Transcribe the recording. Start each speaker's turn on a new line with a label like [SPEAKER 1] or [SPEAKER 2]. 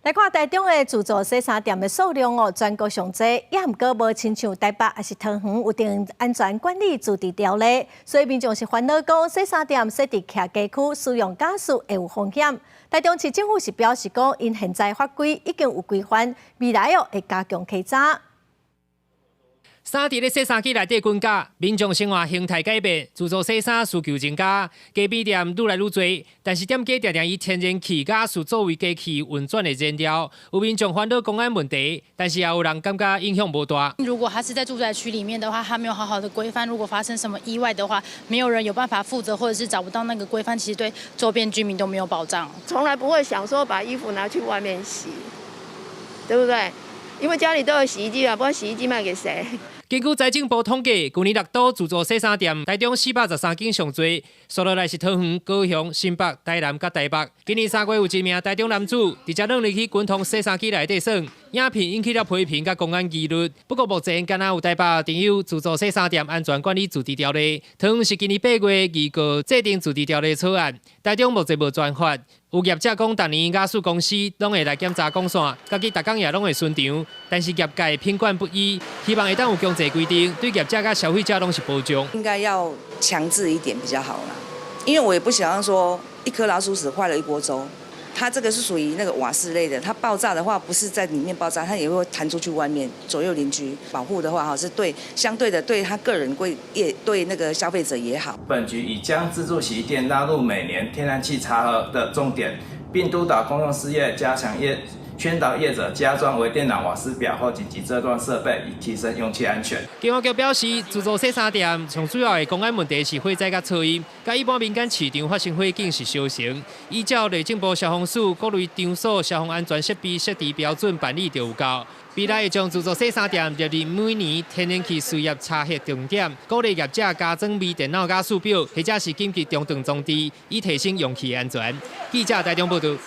[SPEAKER 1] 來看台中的自助洗衫店的數量哦，全國上濟，也毋過無親像台北抑是桃園有定安全管理自治條例，所以民眾是煩惱講洗衫店設佇徛家區使用瓦斯會有風險。台中市政府是表示講，𪜶現在法規已經有規範，未來哦會加強稽查。
[SPEAKER 2] 衫佇咧洗衫機內底滾絞，民眾生活形態改變，自助洗衫需求增加，街邊店愈來愈濟。但是店家定定以天然氣、瓦斯作為機器運轉的燃料，有民眾煩惱公安問題，但是也有人感覺影響無大。
[SPEAKER 3] 如果他是在住宅區裡面的話，他沒有好好的規範，如果發生什麼意外的話，沒有人有辦法負責，或者是找不到那個規範，其實對周邊居民都沒有保障。
[SPEAKER 4] 從來不會想說把衣服拿去外面洗，對不對？因為家裡都有洗衣機啊，不知道洗衣機賣給誰。
[SPEAKER 2] 根據財政部統計，舊年六都自助洗衫店，台中413間上濟，紲落來是桃園、高雄、新北、台南佮台北。今年3月有一名台中男子，直接鑽入去滾筒洗衫機內底耍，影片引起了批評佮公安疑慮。不過目前，敢若有台北訂有自助洗衫店安全管理自治條例，桃園是今年8月預告制定自治條例草案，台中目前無專法。有業者講，逐年瓦斯公司攏會來檢查管線，家己逐工也攏會巡場，但是業界品管不一，希望會當有強制規定，對業者佮消費者攏是保障。
[SPEAKER 5] 應該要強制一點比較好啦，因為我也不想要說一顆老鼠屎壞了一鍋粥。它這個是屬於那個瓦斯類的，它爆炸的話不是在裡面爆炸，它也會彈出去外面，左右鄰居保護的話，哈，是對相對的對他個人會也對那個消費者也好。
[SPEAKER 6] 本局已將自助洗衣店納入每年天然氣查核的重點，並督導公用事業加強業宣導業者加裝微電腦瓦斯表或緊急遮斷設備，以提升用氣安全。
[SPEAKER 2] 警方局表示，自助洗衫店上主要的公安問題是火災佮噪音，佮一般民間市場發生火警是燒成。依照內政部消防署各類場所消防安全設備設置標準辦理就有夠。未來會將自助洗衫店列入每年天然氣事業查核重點，鼓勵業者加裝微電腦瓦斯表，或者是緊急中斷裝置，以提升用氣安全。記者台中報道。